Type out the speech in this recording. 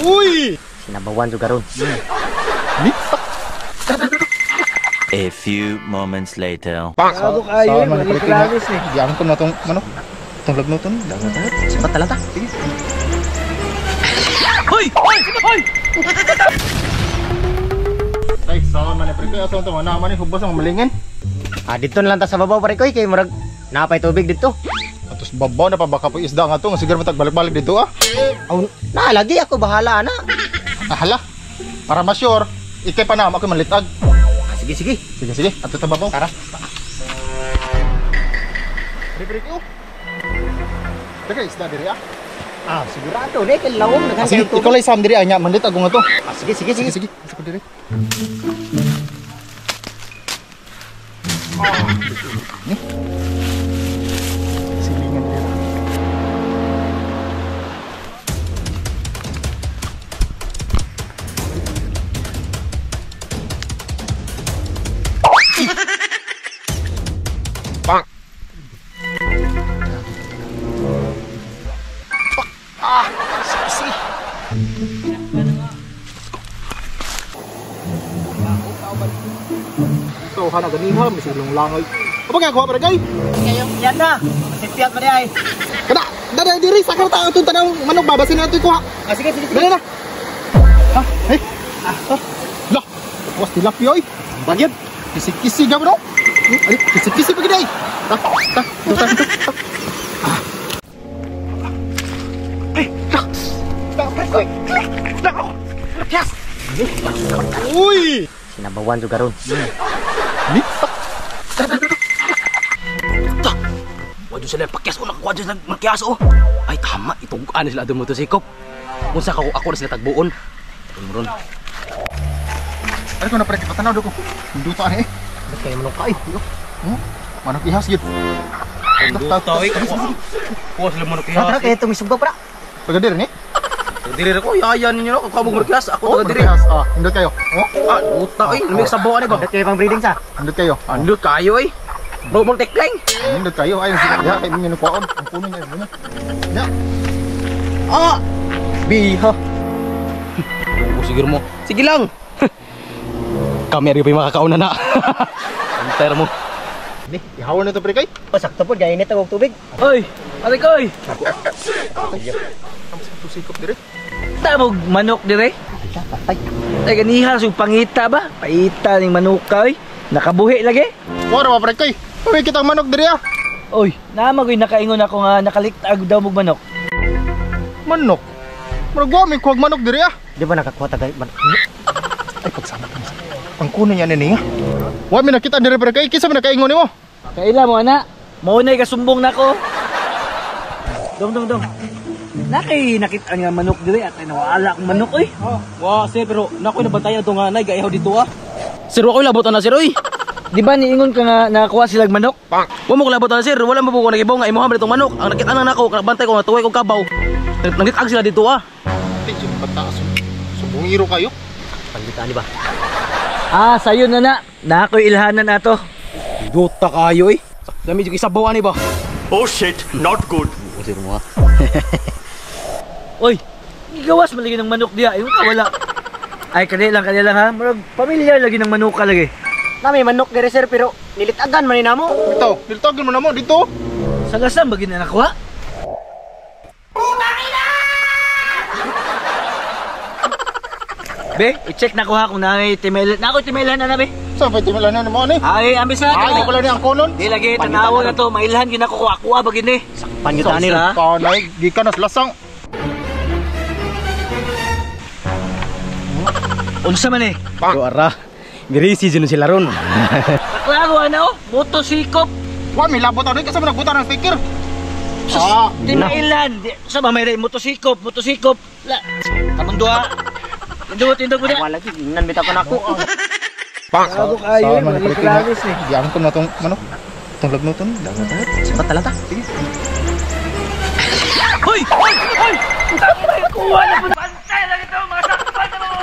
Uy! Sinabawan juga ron. A few moments later. Bago kayo, mag-iklamis eh. Diyan ko na itong manok. Itong lagnoton. Sipat talata. Sige. Hoy! Hoy! Hoy! Tay, saan man pre koy? Ato na man hubos ang malingin. Ah, dito na lang ta sa babaw pare koy kay murag napay tubig dito. Atos babaw na pa baka po isda nga to, siguro matag balik-balik dito ah. Aw, na lagi ako bahala ana. Ah, hala. Para ma-sure, ikay pa na ako malitag. Ah, sige sige. Sige sige, ato ta babaw. Tara. Pre pre ko. Teka, isda diri ah. Ah, sigurado ni kay lawom Ah, sige, ikaw lang isam diri anya, manlit ako nga to. Ah, sige sige sige. Sige sige, sa ko diri. Ah. Ni. Silingan diri. Bang. Ah, sige. So, hana ganiha, misilong langoy. Apa nga kuha para kay? Kayo, yan na. Sipyat pa ay. Kada, dada diri sa karta atong tanaw manok babasin na atoy kuha. Ah, sige sige. Dali na. Ha? Eh. Ah. Lah, was tilapia oy. Bagyot. Kisi-kisi ga bro. Ay, kisi-kisi pa gid ay. Ta, ta, ta, ta. Ah. Eh, ta. Ta, pre koy. Yes. Uy! Sinabawan juga ron. Ni. Ta. Wadyo sila pakyas ko nakuha dyan sila magkyas oh. Ay tama, itugaan sila doon motosikop. Unsa ka ako na sila tagbuon. Ron. Ay ko na pre, patanaw do ko. Duta ni eh. Ba't kayo manok kayo? Manok ihas gyud. Duta oy. Kuha sila manok ihas. Tara kay itong isugba pra. Taga diri ni. Diri ko yayan ninyo no, kabog manok ihas. Ako taga diri. Ah, indot kayo. Oh, ah, duta oy, lamig sa buwan ni ba. Indot kayo pang breeding sa. Indot kayo. Indot kayo oy. Bro, mo tekling. Indot kayo. Ay, sige, diha kay ninyo kuhaon. Ang puno niya mo. Ya. Ah! Biha. Tungko siguro mo. Sige lang. Kami rin pa yung makakauna na. Antay mo. Ni, ihawan na to pre kay. Pasakto po, gainit ang tubig. Oy, ate koy. Sikop dire. Tabog manok dire. Patay. Ay ganiha sug pangita ba? Paita ning manok oy. Nakabuhi lagi. Wala ba pre kay? Pamay kitang manok dire ah. Oy, naama koy nakaingon ako nga nakaliktag daw mog manok. Manok. Murag wa may kuwag manok dire ah. Di ba nakakuha tagay manok? Ay pagsama ka. Pangkuno niya ni nga. Wa mi nakita dire pre kay, kinsa man nakaingon nimo? Kaila mo ana. Mao nay kasumbong nako. Dong dong dong. Nakay nakita nga manok dire at ay nawala akong manok oy. Oh. Wa sir, pero nakoy nabantayan to nga nay gaihaw dito ah. Sir, wa koy labot ana sir oy. Di ba niingon ka nga nakakuha silag manok? Wa mo ko labot ana sir, wala mo ko nagibaw nga imuha man itong manok. Ang nakita nang nako, bantay ko nga tuway kog kabaw. Nangitag sila dito ah. Tingin bata sumbongiro kayo. Pangitaan di ba? Ah, sayo na na. Nakoy ilhanan ato. Duta kayo eh. Dami jud isabaw ani ba? Oh shit, not good. Sir mo ah. Oy, gigawas man lagi ng manok diya. Yung ka wala. Ay kani lang ha. Murag pamilyar lagi ng manok ka lagi. Na may manok diri sir pero nilitagan man ni namo. Ito, nilitagan mo namo dito. Sa lasam ba gina nakuha? Be, i-check na ko ha kung naay timelan. Nako timelan na na be. Sa pa timelan na mo ani? Ay, ambis na. Ay, ko lang ni ang konon. Di lagi tanawa na to, mailhan gyud nako kuha ba gini. Sakpan gyud ani ra. Kanay gikan nas lasang. Unsa man eh? Ara. Mirisi jud sila ron. Klaro ana oh, motosikop. Wa mi labot ani kasi nagbuta ng sticker. Ah, timailan. Sa ba may motosikop, motosikop. La. Kamong duha. Tindog mo na. Wala lagi ingnan bitaw ko nako. Bang. Bago kayo, mag-iklamis eh. Diyan ko na tong manok. Itong lagnoton. Sipat talata. Sige. Hoy! Hoy! Hoy! Kuha na po. Bantay lang ito mga sakpan na mo.